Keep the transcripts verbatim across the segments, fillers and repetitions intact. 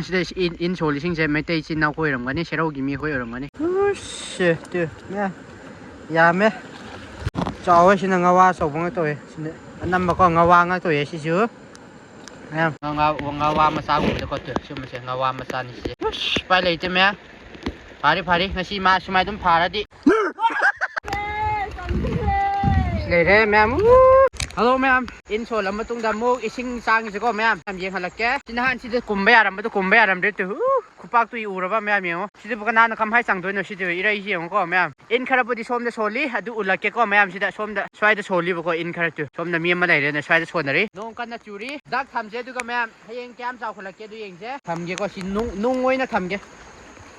ꯁꯤꯗ ꯏꯟ, ꯏꯟ ꯁꯣꯜꯂꯤꯁꯤꯡꯁꯦ ꯃꯩꯇꯩ ꯏꯆꯤꯟ ꯏꯅꯥꯎꯈꯣꯏ ꯑꯣꯏꯔꯝꯒꯅꯤ, ꯁꯦꯔꯧꯒꯤ ꯃꯤꯈꯣꯏ ꯑꯣꯏꯔꯝꯒꯅꯤ꯫ ꯎꯁ, ꯇꯨ, ꯃꯌꯥꯝ ꯌꯥꯝꯃꯦ꯫ ꯆꯥꯎꯋꯦ꯫ ꯁꯤꯅ ꯉꯋꯥ ꯑꯆꯧꯕ ꯉꯥꯛꯇ ꯑꯣꯏꯌꯦ꯫ ꯁꯤꯅ ꯑꯅꯝꯕꯀꯣ ꯉꯋꯥ ꯉꯥꯛꯇ ꯑꯣꯏꯌꯦ ꯁꯤꯁꯨ꯫ ꯃꯌꯥꯝ ꯉꯋꯥ, ꯉꯋꯥ ꯃꯆꯥꯒꯨꯝꯕꯗꯀꯣ, ꯇꯨ, ꯁꯤꯒꯨꯝꯕꯁꯦ ꯉꯋꯥ ꯃꯆꯥꯅꯤ ꯁꯤꯁꯦ꯫ ꯎꯁ, ꯎꯄꯥꯏ ꯂꯩꯇꯦ ꯃꯌꯥꯝ꯫ ꯐꯔꯦ, ꯐꯔꯦ, ꯉꯁꯤ ꯃꯥ ꯁꯨꯃꯥꯏ ꯑꯗꯨꯝ ꯐꯔꯗꯤ꯫ ꯂꯩꯔꯦ ꯃꯌꯥꯝ꯫ ꯎ! ꯍꯜꯂꯣ ꯃꯌꯥꯝ, ꯏꯟ ꯁꯣꯜꯂ ꯃꯇꯨꯡꯗ ꯑꯃꯨꯛ ꯏꯁꯤꯡ ꯆꯥꯡꯉꯤꯁꯤꯀꯣ ꯃꯌꯥꯝ, ꯌꯥꯝ ꯌꯦꯡꯍꯜꯂꯛꯀꯦ꯫ ꯁꯤ ꯅꯍꯥꯟ ꯁꯤꯗ ꯀꯨꯝꯕ ꯌꯥꯔꯝꯕꯗꯣ ꯀꯨꯝꯕ ꯌꯥꯔꯝꯗ꯭ꯔꯦ ꯇꯨ꯫ ꯎ! ꯈꯨꯄꯥꯛꯇꯨ ꯎꯔꯕ ꯃꯌꯥꯝ? ꯌꯦꯡꯉꯣ꯫ ꯁꯤꯗꯕꯨ ꯀꯅꯥꯅ ꯀꯃꯥꯏꯅ ꯆꯪꯗꯣꯏꯅꯣ? ꯁꯤꯗꯤ ꯏꯔꯩꯁꯤ ꯌꯦꯡꯉꯨꯀꯣ ꯃꯌꯥꯝ꯫ ꯏꯟ ꯈꯔꯕꯨꯗꯤ ꯁꯣꯝꯗ ꯁꯣꯜꯂꯤ, ꯑꯗꯨ ꯎꯠꯂꯛꯀꯦꯀꯣ ꯃꯌꯥꯝ꯫ ꯁꯤꯗ ꯁꯣꯝꯗ ꯁ꯭ꯋꯥꯏꯗ ꯁꯣꯜꯂꯤꯕꯀꯣ ꯏꯟ ꯈꯔꯁꯨ꯫ ꯁꯣꯝꯗ ꯃꯤ ꯑꯃ ꯂꯩꯔꯦꯅ ꯁ꯭ꯋꯥꯏꯗ ꯁꯣꯟꯅꯔꯤ꯫ ꯅꯣꯡ ꯀꯟꯅ ꯆꯨꯔꯤ꯫ ꯍꯤꯗꯥꯛ ꯊꯝꯁꯦ, ꯑꯗꯨꯒ ꯃꯌꯥꯝ ꯍꯌꯦꯡ ꯀꯌꯥꯝ ꯆꯥꯎꯈꯠꯂꯛꯀꯦ ꯑꯗꯨ ꯌꯦꯡꯁꯦ꯫ ꯊꯝꯒꯦꯀꯣ꯫ ꯁꯤ ꯅꯨꯡ, ꯅꯨꯡ ꯑꯣꯏꯅ ꯊꯝꯒꯦ꯫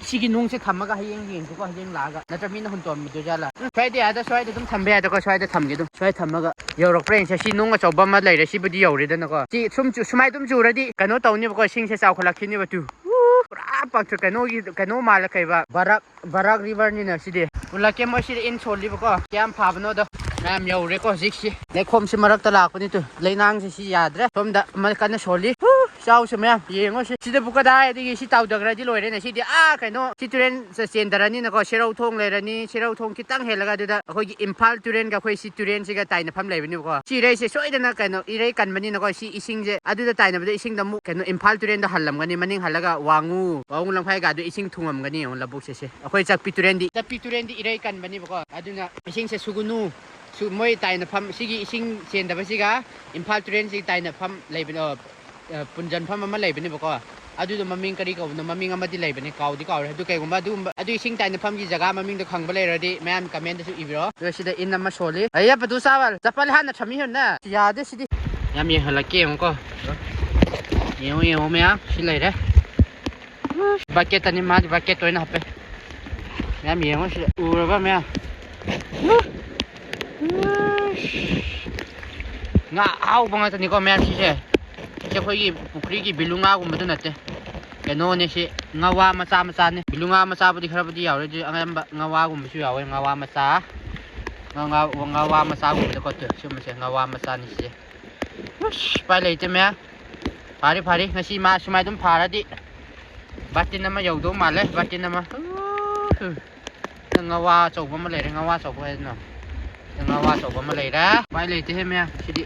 ꯁꯤꯒꯤ ꯅꯨꯡꯁꯦ ꯊꯝꯃꯒ ꯍꯌꯦꯡ ꯌꯦꯡꯁꯤꯀꯣ, ꯍꯌꯦꯡ ꯂꯥꯛꯑꯒ꯫ ꯅꯠꯇ꯭ꯔ ꯃꯤꯅ ꯍꯨꯟꯇꯣꯛꯑꯝꯕꯗꯣꯏ ꯖꯥꯠꯂꯥ? ꯎꯝ, ꯁ꯭ꯋꯥꯏꯗ ꯌꯥꯗ, ꯁ꯭ꯋꯥꯏꯗ ꯑꯗꯨꯝ ꯊꯝꯕ ꯌꯥꯏꯗꯀꯣ, ꯁ꯭ꯋꯥꯏꯗ ꯊꯝꯒꯦ ꯑꯗꯨꯝ꯫ ꯁ꯭ꯋꯥꯏꯗ ꯊꯝꯃꯒ ꯌꯧꯔꯛꯄ꯭ꯔꯥ ꯌꯦꯡꯁꯦ꯫ ꯁꯤ ꯅꯨꯡ ꯑꯆꯧꯕ ꯑꯃ ꯂꯩꯔꯦ, ꯁꯤꯕꯨꯗꯤ ꯌꯧꯔꯦꯗꯅꯀꯣ꯫ ꯁꯤ ꯁꯨꯝ ꯆꯨ-, ꯁꯨꯃꯥꯏ ꯑꯗꯨꯝ ꯆꯨꯔꯗꯤ ꯀꯩꯅꯣ ꯇꯧꯅꯤꯕꯀꯣ, ꯏꯁꯤꯡꯁꯦ ꯆꯥꯎꯈꯠꯂꯛꯈꯤꯅꯦꯕ ꯇꯨ꯫ ꯎ, ꯄꯨꯔꯥ ꯄꯥꯛꯆ-, ꯀꯩꯅꯣꯒꯤ, ꯀꯩꯅꯣ ꯃꯥꯜꯂꯦ, ꯀꯩꯕ, ꯕꯔꯥꯛ, ꯕꯔꯥꯛ ꯔꯤꯚꯔꯅꯤꯅ ꯁꯤꯗꯤ꯫ ꯎꯠꯂꯛꯀꯦ ꯃꯣꯏ ꯁꯤꯗ ꯏꯟ ꯁꯣꯜꯂꯤꯕꯀꯣ, ꯀꯌꯥꯝ ꯐꯥꯕꯅꯣꯗꯣ꯫ ꯃꯌꯥꯝ ꯌꯧꯔꯦꯀꯣ ꯍꯧꯖꯤꯛꯁꯤ꯫ ꯂꯩꯈꯣꯝꯁꯤ ꯃꯔꯛꯇ ꯂꯥꯛꯄꯅꯤ ꯇꯨ꯫ ꯂꯩꯅꯥꯡꯁꯤ ꯁꯤ ꯌꯥꯗ꯭ꯔꯦ꯫ ꯁꯣꯝꯗ ꯑꯃ ꯀꯟꯅ ꯁꯣꯜꯂꯤ꯫ ꯍꯨ! ꯆꯥꯎꯁꯦ ꯃꯌꯥꯝ, ꯌꯦꯡꯉꯣ ꯁꯤ꯫ ꯁꯤꯗꯕꯨ ꯀꯗꯥꯏꯗꯒꯤ ꯁꯤ ꯇꯥꯎꯗꯈ꯭ꯔꯗꯤ ꯂꯣꯏꯔꯦꯅꯦ꯫ ꯁꯤꯗꯤ ꯑꯥ ꯀꯩꯅꯣ, ꯁꯤ ꯇꯨꯔꯦꯟ ꯆ-, ꯆꯦꯟꯊꯔꯅꯤꯅꯀꯣ, ꯁꯦꯔꯧ ꯊꯣꯡ ꯂꯩꯔꯅꯤ, ꯁꯦꯔꯧ ꯊꯣꯡ ꯈꯤꯇꯪ ꯍꯦꯜꯂꯒ ꯑꯗꯨꯗ ꯑꯩꯈꯣꯏꯒꯤ ꯏꯝꯐꯥꯜ ꯇꯨꯔꯦꯟꯒ ꯑꯩꯈꯣꯏ ꯁꯤ ꯇꯨꯔꯦꯟꯁꯤꯒ ꯇꯥꯏꯅꯐꯝ ꯂꯩꯕꯅꯦꯕꯀꯣ꯫ ꯁꯤ ꯏꯔꯩꯁꯦ ꯁꯣꯏꯗꯅ ꯀꯩꯅꯣ, ꯏꯔꯩ ꯀꯟꯕꯅꯤꯅꯀꯣ, ꯁꯤ ꯏꯁꯤꯡꯁꯦ ꯑꯗꯨꯗ ꯇꯥꯏꯅꯕꯗ ꯏꯁꯤꯡꯗ ꯑꯃꯨꯛ ꯀꯩꯅꯣ, ꯏꯝꯐꯥꯜ ꯇꯨꯔꯦꯟꯗ ꯍꯜꯂꯝꯒꯅꯤ, ꯃꯅꯤꯡ ꯍꯜꯂꯒ ꯋꯥꯡꯉꯨ, ꯋꯥꯡꯉꯨ ꯂꯝꯈꯥꯏꯒꯗꯣ ꯏꯁꯤꯡ ꯊꯨꯡꯉꯝꯒꯅꯤ꯫ ꯌꯦꯡꯉꯣ ꯂꯧꯕꯨꯛꯁꯦ ꯁꯦ꯫ ꯑꯩꯈꯣꯏ ꯆꯥꯛꯄꯤ ꯇꯨꯔꯦꯟꯗꯤ, ꯆꯥꯛꯄꯤ ꯇꯨꯔꯦꯟꯗꯤ ꯏꯔꯩ ꯀꯟꯕꯅꯦꯕꯀꯣ, ꯑꯗꯨꯅ ꯏꯁꯤꯡꯁꯦ ꯁꯨꯒꯨꯅꯨ꯫ ꯁꯨ-, ꯃꯣꯏ ꯇꯥꯏꯅꯐꯝ, ꯁꯤꯒꯤ ꯏꯁꯤꯡ ꯆꯦꯟꯗꯕꯁꯤꯒ ꯏꯝꯐꯥꯜ ꯇꯨꯔꯦꯟꯁꯤꯒꯤ ꯇꯥꯏꯅꯐꯝ ꯂꯩꯕꯅꯦ, ꯑ, ꯑ, ꯄꯨꯟꯖꯟꯐꯝ ꯑꯃ ꯂꯩꯕꯅꯦꯕꯀꯣ꯫ ꯑꯗꯨꯗꯣ ꯃꯃꯤꯡ ꯀꯔꯤ ꯀꯧꯕꯅꯣ? ꯃꯃꯤꯡ ꯑꯃꯗꯤ ꯂꯩꯕꯅꯦ, ꯀꯥꯎꯗꯤ ꯀꯥꯎꯔꯦ꯫ ꯑꯗꯨ ꯀꯩꯒꯨꯝꯕ ꯑꯗꯨꯒꯨꯝꯕ, ꯑꯗꯨ ꯏꯁꯤꯡ ꯇꯥꯏꯅꯐꯝꯒꯤ ꯖꯒꯥ ꯃꯃꯤꯡꯗꯣ ꯈꯪꯕ ꯂꯩꯔꯗꯤ ꯃꯌꯥꯝ ꯀꯃꯦꯟꯗꯁꯨ ꯏꯕꯤꯔꯣ꯫ ꯑꯗꯣ ꯁꯤꯗ ꯏꯟ ꯑꯃ ꯁꯣꯜꯂꯤ꯫ ꯑꯩꯌꯥ ꯄꯗꯨ ꯆꯥꯕ, ꯆꯄꯜ ꯍꯥꯟꯅ ꯊꯝꯃꯤ ꯍꯨꯟꯅ꯫ ꯌꯥꯗꯦ ꯁꯤꯗꯤ꯫ ꯌꯥꯝ ꯌꯦꯡꯍꯜꯂꯛꯀꯦ ꯌꯦꯡꯉꯨꯀꯣ꯫ ꯌꯦꯡꯉꯨ, ꯌꯦꯡꯉꯨ ꯃꯌꯥꯝ, ꯁꯤ ꯂꯩꯔꯦ꯫ ꯕꯛꯀꯦꯠꯇꯅꯤ ꯃꯥꯗꯤ, ꯕꯛꯀꯦꯠꯇ ꯑꯣꯏꯅ ꯍꯥꯞꯄꯦ꯫ ꯃꯌꯥꯝ ꯌꯦꯡꯉꯣ ꯁꯤꯗ, ꯎꯔꯕ ꯃꯌꯥꯝ? ꯉꯥ ꯑꯍꯥꯎꯕ ꯉꯥꯛꯇꯅꯤꯀꯣ ꯃꯌꯥꯝ ꯁꯤꯁꯦ꯫ ꯁꯤꯁꯦ ꯑꯩꯈꯣꯏꯒꯤ ꯄꯨꯈ꯭ꯔꯤꯒꯤ ꯕꯤꯂꯨꯉꯥꯒꯨꯝꯕꯗꯨ ꯅꯠꯇꯦ, ꯀꯩꯅꯣꯅꯦ ꯁꯤ, ꯉꯋꯥ ꯃꯆꯥ ꯃꯆꯥꯅꯦ꯫ ꯕꯤꯂꯨꯉꯥ ꯃꯆꯥꯕꯨꯗꯤ ꯈꯔꯕꯨꯗꯤ ꯌꯥꯎꯔꯦ, ꯑꯗꯨ ꯑꯌꯥꯝꯕ ꯉꯋꯥꯒꯨꯝꯕꯁꯨ ꯌꯥꯎꯋꯦ꯫ ꯉꯋꯥ ꯃꯆꯥ, ꯉꯥ, ꯉꯥ, ꯉꯋꯥ ꯃꯆꯥꯒꯨꯝꯕꯗ ꯈꯣꯠꯇꯣꯏ ꯁꯤꯒꯨꯝꯕꯁꯦ, ꯉꯋꯥ ꯃꯆꯥꯅꯤ ꯁꯤꯁꯦ꯫ ꯑꯁ, ꯎꯄꯥꯏ ꯂꯩꯇꯦ ꯃꯌꯥꯝ꯫ ꯐꯔꯦ, ꯐꯔꯦ, ꯉꯁꯤ ꯃꯥ ꯁꯨꯃꯥꯏ ꯑꯗꯨꯝ ꯐꯔꯗꯤ꯫ ꯕꯥꯇꯤꯟ ꯑꯃ ꯌꯧꯗꯧ ꯃꯥꯜꯂꯦ, ꯕꯥꯇꯤꯟ ꯑꯃ꯫ ꯎ, ꯎ꯫ ꯁꯤꯗ ꯉꯋꯥ ꯑꯆꯧꯕ ꯑꯃ ꯂꯩꯔꯦ, ꯉꯋꯥ ꯑꯆꯧꯕ ꯍꯥꯏꯗꯅꯣ꯫ ꯁꯤꯗ ꯉꯋꯥ ꯑꯆꯧꯕ ꯑꯃ ꯂꯩꯔꯦ꯫ ꯎꯄꯥꯏ ꯂꯩꯇꯦꯍꯦ ꯃꯌꯥꯝ, ꯁꯤꯗꯤ꯫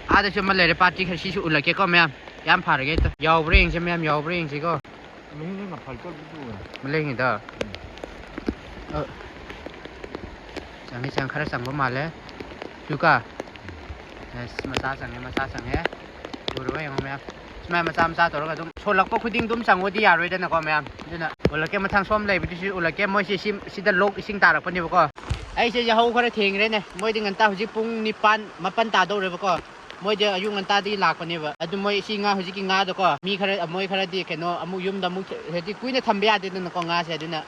ꯑꯥꯗꯁꯨ ꯑꯃ ꯂꯩꯔꯦ, ꯄꯥꯔꯇꯤ ꯈꯔ ꯁꯤꯁꯨ ꯎꯠꯂꯛꯀꯦꯀꯣ ꯃꯌꯥꯝ꯫ ꯌꯥꯝ ꯐꯔꯒꯦ ꯍꯦꯛꯇ꯫ ꯌꯥꯎꯕ꯭ꯔꯥ ꯌꯦꯡꯁꯦ ꯃꯌꯥꯝ, ꯌꯥꯎꯕ꯭ꯔꯥ ꯌꯦꯡꯁꯤꯀꯣ꯫ ꯃꯍꯤꯡꯗ ꯉꯥꯐꯥꯏ ꯀꯣꯠꯄꯗꯨ ꯑꯣꯏ꯫ ꯃꯂꯦꯡꯉꯤꯗ꯫ ꯑ꯫ ꯆꯪꯉꯦ, ꯆꯪꯉꯦ, ꯈꯔ ꯆꯪꯕ ꯃꯥꯜꯂꯦ꯫ ꯇꯨꯀ꯫ ꯑꯁ, ꯃꯆꯥ ꯆꯪꯉꯦ, ꯃꯆꯥ ꯆꯪꯉꯦ꯫ ꯎꯔꯕ ꯌꯦꯡꯉꯣ ꯃꯌꯥꯝ꯫ ꯁꯨꯃꯥꯏꯅ ꯃꯆꯥ ꯃꯆꯥ ꯇꯧꯔꯒ ꯑꯗꯨꯝ ꯁꯣꯜꯂꯛꯄ ꯈꯨꯗꯤꯡ ꯑꯗꯨꯝ ꯆꯪꯉꯣꯗꯤ ꯌꯥꯔꯣꯏꯗꯅꯀꯣ ꯃꯌꯥꯝ꯫ ꯑꯗꯨꯅ ꯎꯠꯂꯛꯀꯦ, ꯃꯊꯪ ꯁꯣꯝ ꯂꯩꯕꯗꯨꯁꯨ ꯎꯠꯂꯛꯀꯦ꯫ ꯃꯣꯏꯁꯦ ꯁꯤ, ꯁꯤꯗ ꯂꯣꯛ ꯏꯁꯤꯡ ꯇꯥꯔꯛꯄꯅꯦꯕꯀꯣ꯫ ꯑꯩꯁꯦ ꯌꯥꯍꯧ ꯈꯔ ꯊꯦꯡꯈ꯭ꯔꯦꯅꯦ꯫ ꯃꯣꯏꯗꯤ ꯉꯟꯇꯥ ꯍꯧꯖꯤꯛ ꯄꯨꯡ ꯅꯤꯄꯥꯟ, ꯃꯥꯄꯟ ꯇꯥꯗꯧꯔꯦꯕꯀꯣ꯫ ꯃꯣꯏꯗꯤ ꯑꯌꯨꯛ ꯉꯟꯇꯥꯗꯒꯤ ꯂꯥꯛꯄꯅꯦꯕ꯫ ꯑꯗꯨ ꯃꯣꯏ ꯁꯤ ꯉꯥ, ꯍꯧꯖꯤꯛꯀꯤ ꯉꯥꯗꯣꯀꯣ, ꯃꯤ ꯈꯔ, ꯃꯣꯏ ꯈꯔꯗꯤ ꯀꯩꯅꯣ ꯑꯃꯨꯛ ꯌꯨꯝꯗ ꯑꯃꯨꯛ, ꯍꯥꯏꯗꯤ ꯀꯨꯏꯅ ꯊꯝꯕ ꯌꯥꯗꯦꯗꯅꯀꯣ ꯉꯥꯁꯦ꯫ ꯑꯗꯨꯅ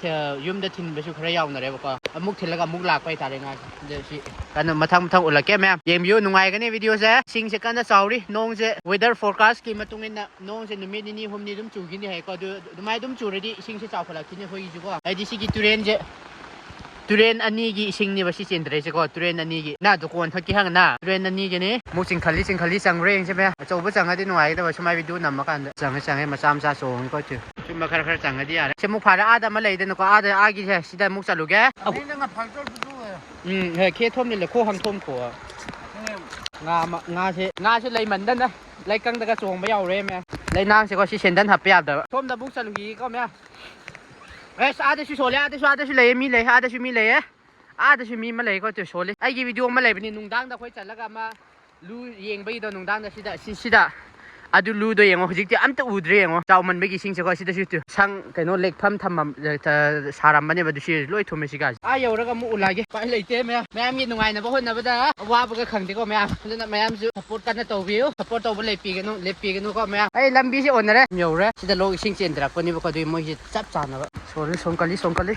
ꯊ-, ꯌꯨꯝꯗ ꯊꯤꯟꯕꯁꯨ ꯈꯔ ꯌꯥꯎꯅꯔꯦꯕꯀꯣ꯫ ꯑꯃꯨꯛ ꯊꯤꯜꯂꯒ ꯑꯃꯨꯛ ꯂꯥꯛꯄ ꯍꯥꯏꯇꯥꯔꯦ ꯉꯥꯁꯦ꯫ ꯑꯗ ꯁꯤ ꯀꯟꯅ ꯃꯊꯪ ꯃꯊꯪ ꯎꯠꯂꯛꯀꯦ ꯃꯌꯥꯝ꯫ ꯌꯦꯡꯕꯤꯌꯨ, ꯅꯨꯡꯉꯥꯏꯒꯅꯤ ꯚꯤꯗꯤꯑꯣꯁꯦ꯫ ꯏꯁꯤꯡꯁꯦ ꯀꯟꯅ ꯆꯥꯎꯔꯤ꯫ ꯅꯣꯡꯁꯦ weather forecastꯀꯤ ꯃꯇꯨꯡ ꯏꯟꯅ ꯅꯣꯡꯁꯦ ꯅꯨꯃꯤꯠ ꯅꯤꯅꯤ ꯍꯨꯝꯅꯤ ꯑꯗꯨꯝ ꯆꯨꯈꯤꯅꯤ ꯍꯥꯏꯀꯣ꯫ ꯑꯗꯨ ꯑꯗꯨꯃꯥꯏꯅ ꯑꯗꯨꯝ ꯆꯨꯔꯗꯤ ꯏꯁꯤꯡꯁꯦ ꯆꯥꯎꯈꯠꯂꯛꯈꯤꯅꯤ ꯑꯩꯈꯣꯏꯒꯤꯁꯨꯀꯣ꯫ ꯍꯥꯏꯗꯤ ꯁꯤꯒꯤ ꯇꯨꯔꯦꯟꯁꯦ ꯇꯨꯔꯦꯟ ꯑꯅꯤꯒꯤ ꯏꯁꯤꯡꯅꯦꯕ ꯁꯤ ꯆꯦꯟꯊꯔꯛꯏꯁꯦꯀꯣ, ꯇꯨꯔꯦꯟ ꯑꯅꯤꯒꯤ꯫ ꯅꯥ ꯗꯨꯀꯣꯟ ꯊꯛꯀꯦ ꯍꯪꯅ ꯇꯨꯔꯦꯟ ꯑꯅꯤꯒꯤꯅꯤ꯫ ꯑꯃꯨꯛ ꯆꯤꯡꯈꯠꯂꯤ, ꯆꯤꯡꯈꯠꯂꯤ, ꯆꯪꯕ꯭ꯔꯥ ꯌꯦꯡꯁꯦ ꯃꯌꯥꯝ꯫ ꯑꯆꯧꯕ ꯆꯪꯉꯗꯤ ꯅꯨꯡꯉꯥꯏꯒꯗꯕ, ꯁꯨꯃꯥꯏ ꯚꯤꯗꯤꯑꯣ ꯅꯝꯃ ꯀꯥꯟꯗ꯫ ꯆꯪꯉꯦ, ꯆꯪꯉꯦ, ꯃꯆꯥ ꯃꯆꯥ ꯆꯣꯡꯉꯤꯀꯣ ꯁꯤ꯫ ꯁꯨꯝꯕ ꯈꯔ ꯈꯔ ꯆꯪꯉꯗꯤ ꯌꯥꯔꯦ꯫ ꯁꯤ ꯑꯃꯨꯛ ꯐꯥꯔꯦ, ꯑꯥꯗ ꯑꯃ ꯂꯩꯗꯅꯀꯣ, ꯑꯥꯗ, ꯑꯥꯒꯤꯁꯦ ꯁꯤꯗ ꯑꯃꯨꯛ ꯆꯠꯂꯨꯒꯦ꯫ ꯃꯍꯤꯡꯗ ꯉꯥꯐꯥꯏ ꯀꯣꯠꯄꯗꯨ ꯑꯣꯏ꯫ ꯎꯝ, ꯍꯦ, ꯈꯦ ꯊꯣꯝꯂꯤꯜꯂꯦ, ꯈꯣ ꯍꯪꯊꯣꯝꯈꯣ꯫ ꯉꯥ ꯑꯃ, ꯉꯥꯁꯦ, ꯉꯥꯁꯦ ꯂꯩꯃꯟꯗꯅ ꯂꯩꯀꯪꯗꯒ ꯆꯣꯡꯕ ꯌꯥꯎꯔꯦ ꯃꯌꯥꯝ꯫ ꯂꯩꯅꯥꯡꯁꯦꯀꯣ ꯁꯤ ꯁꯦꯟꯗꯟ ꯍꯥꯞꯄ ꯌꯥꯗꯕ꯫ ꯁꯣꯝꯗ ꯑꯃꯨꯛ ꯆꯠꯂꯨꯈꯤꯒꯦꯀꯣ ꯃꯌꯥꯝ꯫ ꯑꯁ, ꯑꯥꯗꯁꯨ ꯁꯣꯜꯂꯦ, ꯑꯥꯗꯁꯨ, ꯑꯥꯗꯁꯨ ꯂꯩꯌꯦ, ꯃꯤ ꯂꯩꯌꯦ, ꯑꯥꯗꯁꯨ ꯃꯤ ꯂꯩꯌꯦ꯫ ꯑꯥꯗꯁꯨ ꯃꯤ ꯑꯃ ꯂꯩꯀꯣ, ꯇꯨ ꯁꯣꯜꯂꯤ꯫ ꯑꯩꯒꯤ ꯚꯤꯗꯤꯑꯣ ꯑꯃ ꯂꯩꯕꯅꯤ, ꯅꯨꯡꯗꯥꯡꯗ ꯑꯩꯈꯣꯏ ꯆꯠꯂꯒ ꯑꯃ ꯂꯨ ꯌꯦꯡꯕꯒꯤꯗꯣ, ꯅꯨꯡꯗꯥꯡꯗ ꯁꯤꯗ, ꯁꯤ, ꯁꯤꯗ꯫ ꯑꯗꯨ ꯂꯨꯗꯣ ꯌꯦꯡꯉꯣ, ꯍꯧꯖꯤꯛꯇꯤ ꯑꯝꯇ ꯎꯗ꯭ꯔꯦ ꯌꯦꯡꯉꯣ, ꯆꯥꯎꯃꯟꯕꯒꯤ ꯏꯁꯤꯡꯁꯦꯀꯣ꯫ ꯁꯤꯗꯁꯨ ꯇꯨ ꯁꯪ, ꯀꯩꯅꯣ, ꯂꯦꯛꯐꯝ ꯊꯝꯃꯝ-, ꯑ, ꯁꯥꯔꯝꯕꯅꯦꯕ, ꯑꯗꯨ ꯁꯤ ꯂꯣꯏ ꯊꯨꯝꯃꯦ ꯁꯤꯒꯥꯁꯦ꯫ ꯑꯥ ꯌꯧꯔꯒ ꯑꯃꯨꯛ ꯎꯠꯂꯛꯑꯒꯦ꯫ ꯎꯄꯥꯏ ꯂꯩꯇꯦ ꯃꯌꯥꯝ, ꯃꯌꯥꯝꯒꯤ ꯅꯨꯡꯉꯥꯏꯅꯕ ꯍꯣꯠꯅꯕꯗ ꯑꯋꯥꯕꯒ ꯈꯪꯗꯦꯀꯣ ꯃꯌꯥꯝ꯫ ꯑꯗꯨꯅ ꯃꯌꯥꯝꯁꯨ support ꯀꯟꯅ ꯇꯧꯕꯤꯌꯨ, support ꯇꯧꯕ ꯂꯦꯞꯄꯤꯒꯅꯨ, ꯂꯦꯞꯄꯤꯒꯅꯨꯀꯣ ꯃꯌꯥꯝ꯫ ꯑꯩ ꯂꯝꯕꯤꯁꯦ ꯑꯣꯟꯅꯔꯦ, ꯌꯧꯔꯦ꯫ ꯁꯤꯗ ꯂꯣꯛ ꯏꯁꯤꯡ ꯆꯦꯟꯊꯔꯛꯄꯅꯦꯕꯀꯣ, ꯑꯗꯨꯒꯤ ꯃꯣꯏꯁꯦ ꯆꯞ ꯆꯥꯅꯕ꯫ ꯁꯣꯜꯂꯤ, ꯁꯣꯝꯀꯜꯂꯤ, ꯁꯣꯝꯀꯜꯂꯤ꯫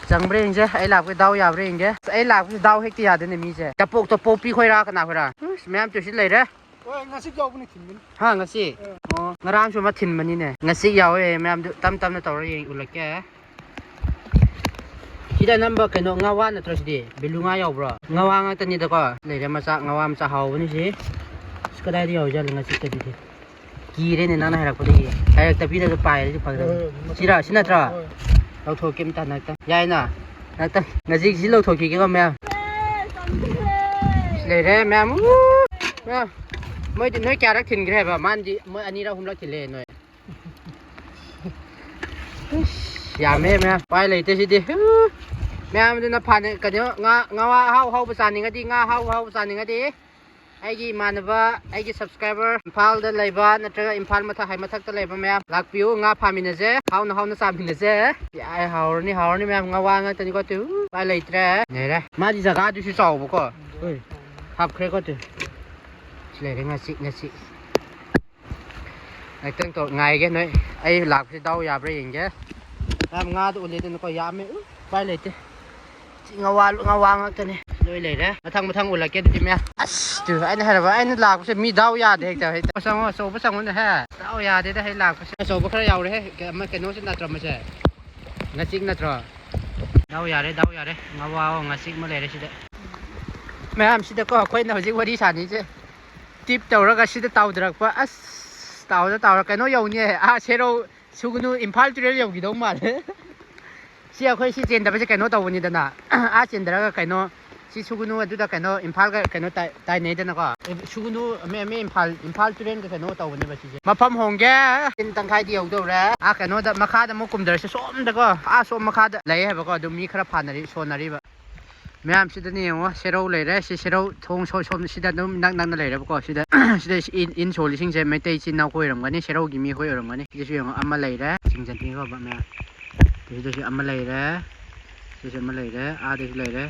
ꯆꯪꯕ꯭ꯔꯥ ꯌꯦꯡꯁꯦ, ꯑꯩ ꯂꯥꯛꯄꯒꯤ ꯗꯥꯎ ꯌꯥꯕ꯭ꯔꯥ ꯌꯦꯡꯒꯦ꯫ ꯑꯩ ꯂꯥꯛꯄꯁꯦ ꯗꯥꯎ ꯍꯦꯛꯇ ꯌꯥꯗꯦꯅꯦ ꯃꯤꯁꯦ꯫ ꯆꯄꯣꯛ ꯆꯄꯣꯛꯄꯤ ꯈꯣꯏꯔꯥ ꯀꯅꯥ ꯈꯣꯏꯔꯥ? ꯎꯁ, ꯃꯌꯥꯝ ꯇꯨꯁꯤ ꯂꯩꯔꯦ꯫ ꯍꯣꯏ, ꯉꯁꯤ ꯌꯥꯎꯕꯅꯤ ꯊꯤꯟꯕꯅꯤ꯫ ꯍꯥ, ꯉꯁꯤ? ꯑꯣ, ꯉꯔꯥꯡꯁꯨ ꯑꯃ ꯊꯤꯟꯕꯅꯤꯅꯦ꯫ ꯉꯁꯤ ꯌꯥꯎꯋꯦ ꯃꯌꯥꯝꯗꯨ, ꯇꯞ ꯇꯞꯅ ꯇꯧꯔ ꯌꯦꯡ ꯎꯠꯂꯛꯀꯦ꯫ ꯁꯤꯗ ꯑꯅꯝꯕ ꯀꯩꯅꯣ ꯉꯥꯋꯥ ꯅꯠꯇ꯭ꯔꯣ ꯁꯤꯗꯤ? ꯕꯦꯂꯨ ꯉꯥ ꯌꯥꯎꯕ꯭ꯔꯣ? ꯉꯥꯋꯥ ꯉꯥꯛꯇꯅꯤꯗꯀꯣ꯫ ꯂꯩꯔꯦ ꯃꯆꯥ, ꯉꯥꯋꯥ ꯃꯆꯥ ꯍꯥꯎꯕꯅꯤ ꯁꯤ꯫ ꯑꯁ, ꯀꯗꯥꯏꯗ ꯌꯥꯎꯖꯥꯠꯂꯣ ꯉꯁꯤ ꯀꯔꯤꯗꯤ? ꯀꯤꯔꯦꯅꯦ ꯅꯪꯅ ꯍꯥꯏꯔꯛꯄꯗꯒꯤ꯫ ꯍꯥꯏꯔꯛꯇꯕꯤꯗ ꯑꯗꯨ ꯄꯥꯏꯔꯗꯤ ꯐꯒꯗꯕ꯫ ꯁꯤꯔꯥ? ꯁꯤ ꯅꯠꯇ꯭ꯔꯣ? ꯂꯧꯊꯣꯛꯀꯦ ꯑꯝꯇ ꯉꯥꯛꯇꯪ꯫ ꯌꯥꯏꯅ? ꯉꯥꯛꯇꯪ꯫ ꯉꯁꯤꯒꯤꯁꯤ ꯂꯧꯊꯣꯛꯈꯤꯒꯦꯀꯣ ꯃꯌꯥꯝ꯫ ꯂꯩꯔꯦ ꯃꯌꯥꯝ꯫ ꯎ! ꯃꯌꯥꯝ꯫ ꯃꯣꯏꯗꯤ ꯅꯣꯏ ꯀꯌꯥꯔꯛ ꯊꯤꯟꯈ꯭ꯔꯦ ꯍꯥꯏꯕ? ꯃꯥꯅꯗꯤ ꯃꯣꯏ ꯑꯅꯤꯔꯛ ꯑꯍꯨꯝꯂꯛ ꯊꯤꯜꯂꯦ ꯅꯣꯏ꯫ ꯏꯁ, ꯌꯥꯝꯃꯦ ꯃꯌꯥꯝ꯫ ꯎꯄꯥꯏ ꯂꯩꯇꯦ ꯁꯤꯗꯤ꯫ ꯎ! ꯃꯌꯥꯝ ꯑꯗꯨꯅ ꯐꯥꯅ-, ꯀꯩꯅꯣ, ꯉꯥ, ꯉꯥ ꯑꯍꯥꯎ ꯑꯍꯥꯎꯕ ꯆꯥꯅꯤꯡꯉꯗꯤ, ꯉꯥ ꯑꯍꯥꯎ ꯑꯍꯥꯎꯕ ꯆꯥꯅꯤꯡꯉꯗꯤ, ꯑꯩꯒꯤ ꯏꯃꯥꯟꯅꯕ, ꯑꯩꯒꯤ subscriber, ꯏꯝꯐꯥꯜꯗ ꯂꯩꯕ ꯅꯠꯇ꯭ꯔꯒ ꯏꯝꯐꯥꯜ ꯃꯊꯛ, ꯍꯥꯏ ꯃꯊꯛꯇ ꯂꯩꯕ ꯃꯌꯥꯝ ꯂꯥꯛꯄꯤꯌꯨ, ꯉꯥ ꯐꯥꯃꯤꯟꯅꯁꯦ, ꯍꯥꯎꯅ ꯍꯥꯎꯅ ꯆꯥꯃꯤꯟꯅꯁꯦ꯫ ꯌꯥꯏ, ꯍꯥꯎꯔꯅꯤ, ꯍꯥꯎꯔꯅꯤ ꯃꯌꯥꯝ, ꯉꯥ ꯋꯥ ꯉꯥꯛꯇꯅꯤꯀꯣ꯫ ꯇꯨ, ꯎꯄꯥꯏ ꯂꯩꯇ꯭ꯔꯦ꯫ ꯂꯩꯔꯦ꯫ ꯃꯥꯗꯤ ꯖꯒꯥꯗꯨꯁꯨ ꯆꯥꯎꯕꯀꯣ꯫ ꯍꯣꯏ꯫ ꯍꯥꯞꯈ꯭ꯔꯦꯀꯣ꯫ ꯇꯨ꯫ ꯁꯤ ꯂꯩꯔꯦ ꯉꯥꯆꯤꯛ, ꯉꯥꯆꯤꯛ꯫ ꯉꯥꯏꯇꯪ ꯇꯧ-, ꯉꯥꯏꯒꯦ ꯅꯣꯏ꯫ ꯑꯩ ꯂꯥꯛꯄꯁꯦ ꯗꯥꯎ ꯌꯥꯕ꯭ꯔꯥ ꯌꯦꯡꯒꯦ꯫ ꯃꯌꯥꯝ ꯉꯥꯗꯣ ꯎꯠꯂꯦꯗꯅꯀꯣ, ꯌꯥꯝꯃꯦ꯫ ꯎ, ꯎꯄꯥꯏ ꯂꯩꯇꯦ꯫ ꯁꯤ ꯉꯋꯥ, ꯉꯋꯥ ꯉꯥꯛꯇꯅꯦ꯫ ꯂꯣꯏ ꯂꯩꯔꯦ꯫ ꯃꯊꯪ, ꯃꯊꯪ ꯎꯠꯂꯛꯀꯦ ꯑꯗꯨꯗꯤ ꯃꯌꯥꯝ꯫ ꯑꯁ, ꯇꯨ, ꯑꯩꯅ ꯍꯥꯏꯔꯕ, ꯑꯩꯅ ꯂꯥꯛꯄꯁꯦ ꯃꯤ ꯗꯥꯎ ꯌꯥꯗꯦ ꯍꯦꯛꯇ, ꯍꯦꯛꯇ꯫ ꯆꯪꯉꯣ, ꯑꯆꯧꯕ ꯆꯪꯉꯣꯅꯦꯍꯦ꯫ ꯗꯥꯎ ꯌꯥꯗꯦꯗ, ꯍꯦꯛ ꯂꯥꯛꯄꯁꯦ꯫ ꯑꯆꯧꯕ ꯈꯔ ꯌꯥꯎꯔꯦꯍꯦ꯫ ꯀ-, ꯑꯃ ꯀꯩꯅꯣꯁꯤ ꯅꯠꯇ꯭ꯔꯣ ꯃꯁꯦ? ꯉꯥꯆꯤꯛ ꯅꯠꯇ꯭ꯔꯣ? ꯗꯥꯎ ꯌꯥꯔꯦ, ꯗꯥꯎ ꯌꯥꯔꯦ꯫ ꯉꯋꯥꯑꯣ, ꯉꯥꯆꯤꯛ ꯑꯃ ꯂꯩꯔꯦ ꯁꯤꯗ꯫ ꯃꯌꯥꯝ ꯁꯤꯗꯀꯣ, ꯑꯩꯈꯣꯏꯅ ꯍꯧꯖꯤꯛ ꯋꯥꯔꯤ ꯁꯥꯟꯅꯩꯁꯦ꯫ ꯇꯤꯞ ꯇꯧꯔꯒ ꯁꯤꯗ ꯇꯥꯎꯗꯔꯛꯄ꯫ ꯑꯁ, ꯇꯥꯎꯗ ꯇꯥꯎꯔ ꯀꯩꯅꯣ ꯌꯧꯅꯤ꯫ ꯑꯥ, ꯁꯦꯔꯧ, ꯁꯨꯒꯅꯨ, ꯏꯝꯐꯥꯜ ꯇꯨꯔꯦꯜ ꯌꯧꯈꯤꯗꯧ ꯃꯥꯜꯂꯦ꯫ ꯁꯤ ꯑꯩꯈꯣꯏ ꯁꯤ ꯆꯦꯟꯗꯕꯁꯦ ꯀꯩꯅꯣ ꯇꯧꯕꯅꯤꯗꯅ, ꯑꯥ ꯆꯦꯟꯗꯔꯒ ꯀꯩꯅꯣ, ꯁꯤ ꯁꯨꯒꯅꯨ ꯑꯗꯨꯗ ꯀꯩꯅꯣ ꯏꯝꯐꯥꯜꯒ ꯀꯩꯅꯣ ꯇꯥꯏ-, ꯇꯥꯏꯅꯩꯗꯅꯀꯣ꯫ ꯁꯨꯒꯅꯨ ꯃꯦ-, ꯃꯦ ꯏꯝꯐꯥꯜ, ꯏꯝꯐꯥꯜ ꯇꯨꯔꯦꯜꯒ ꯀꯩꯅꯣ ꯇꯧꯕꯅꯦꯕ ꯁꯤꯁꯦ꯫ ꯃꯐꯝ ꯍꯣꯡꯒꯦ꯫ ꯄꯨꯡ ꯇꯪꯈꯥꯏꯗꯤ ꯌꯧꯗꯧꯔꯦ꯫ ꯑꯥ ꯀꯩꯅꯣꯗ ꯃꯈꯥꯗ ꯑꯃꯨꯛ ꯀꯨꯝꯊꯔꯁꯤ ꯁꯣꯝꯗꯀꯣ꯫ ꯑꯥ ꯁꯣꯝ ꯃꯈꯥꯗ ꯂꯩ ꯍꯥꯏꯕꯀꯣ꯫ ꯑꯗꯨ ꯃꯤ ꯈꯔ ꯐꯥꯅꯔꯤ, ꯁꯣꯟꯅꯔꯤꯕ꯫ ꯃꯌꯥꯝ ꯁꯤꯗꯅꯤ ꯌꯦꯡꯉꯣ, ꯁꯦꯔꯧ ꯂꯩꯔꯦ꯫ ꯁꯤ ꯁꯦꯔꯧ ꯊꯣꯡ ꯁꯣ-, ꯁꯣꯝ ꯁꯤꯗ ꯑꯗꯨꯝ ꯅꯛ ꯅꯛꯅ ꯂꯩꯔꯦꯕꯀꯣ꯫ ꯁꯤꯗ, ꯁꯤꯗ ꯏꯟ, ꯏꯟ ꯁꯣꯜꯂꯤꯁꯤꯡꯁꯦ ꯃꯩꯇꯩ ꯏꯆꯤꯟ ꯏꯅꯥꯎꯈꯣꯏ ꯑꯣꯏꯔꯝꯒꯅꯤ, ꯁꯦꯔꯧꯒꯤ ꯃꯤꯈꯣꯏ ꯑꯣꯏꯔꯝꯒꯅꯤ꯫ ꯁꯤꯗꯁꯨ ꯌꯦꯡꯉꯣ, ꯑꯃ ꯂꯩꯔꯦ, ꯆꯤꯡꯖꯟꯕꯤꯈ꯭ꯔꯕ ꯃꯌꯥꯝ꯫ ꯁꯤꯗꯁꯨ ꯑꯃ ꯂꯩꯔꯦ, ꯁꯤꯗꯁꯨ ꯑꯃ ꯂꯩꯔꯦ, ꯑꯥꯗꯁꯨ ꯂꯩꯔꯦ,